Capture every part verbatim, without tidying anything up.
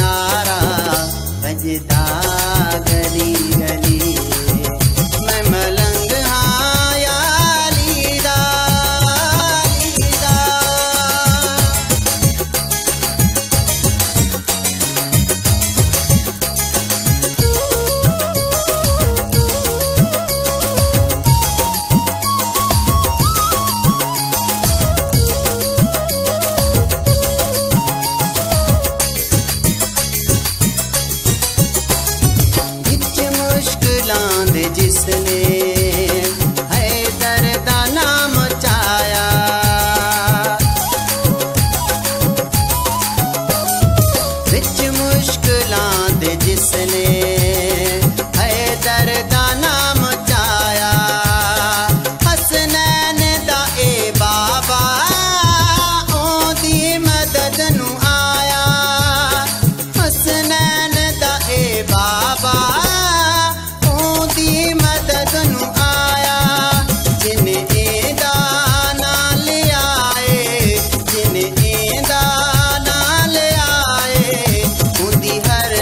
نعرہ وڄدا گلی گلی، میں ملنگ ہاں علی دا، علی دا۔ وچ مشکلاں دے جس نے حیدر دا نام چایا، وچ مشکلاں دے جس نے حیدر دا نام چایا، حسنین دا اے بابا اوندی مدد نوں آیا۔ حسنین دا اے بابا اوندی مدد نوں آیا، جن ایندا ناں لیا اے، جن ایندا ناں لیا اے، اوندی ہر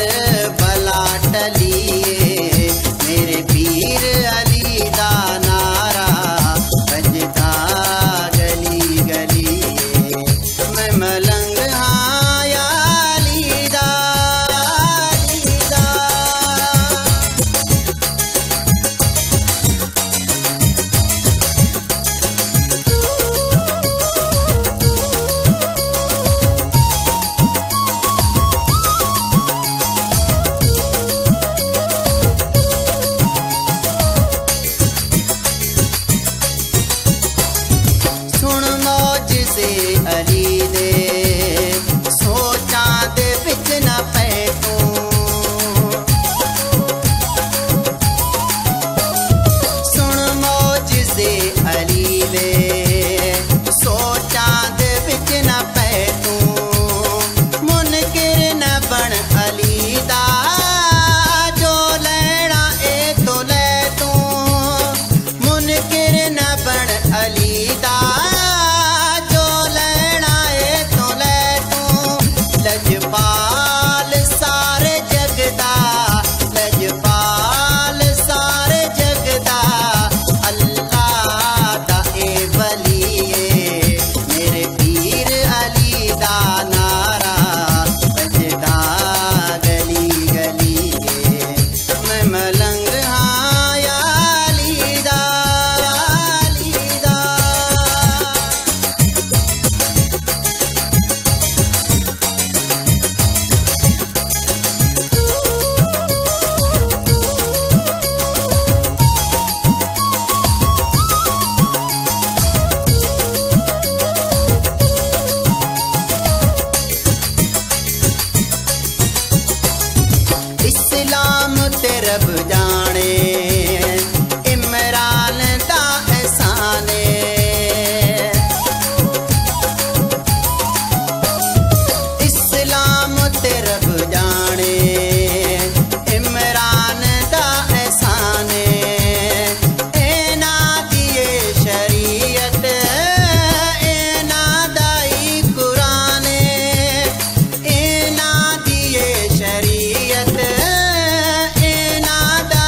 بلا ٹلی اے۔ میرے پیر علی دا نعرہ وڄدا گلی گلی اے۔ میں ملنگ ہاں علی دا، علی دا۔ سُݨ معجزے علی دے، سوچاں دے وچ نہ پئے توں۔ سُݨ معجزے علی دے، سوچاں دے وچ نہ پئے توں۔ منکر نہ بݨ علی دا، جو لیݨا اے توں لے توں۔ منکر نہ بݨ علی دا، جو لیݨا اے توں لے توں۔ لجپال سارے جڳ دا، لجپال سارے جڳ دا، اللہ دا اے ولی اے۔ میرے پیر علی دا نعرہ وڄدا گلی گلی اے۔ میں ملنگ ہاں یا علی دا، علی دا۔ اسلام تے رب ڄاݨے، عمران دا احسان اے۔ اسلام تے رب ڄاݨے، عمران دا احسان اے۔ انہاں دی اے شریعت، انہاں دا ای قرآن اے۔ انہاں دی اے شریعت، انہاں دا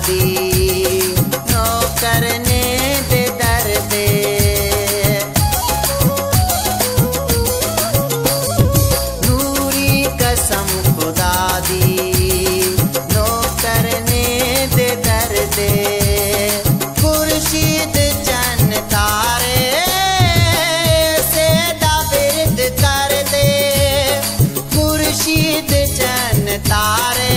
دی نوکر نے دے در دے۔ نوری قسم خدا دی نوکر نے دے در دے۔ خورشید چن تارے سیدا ورد کر دے۔ خورشید چن تارے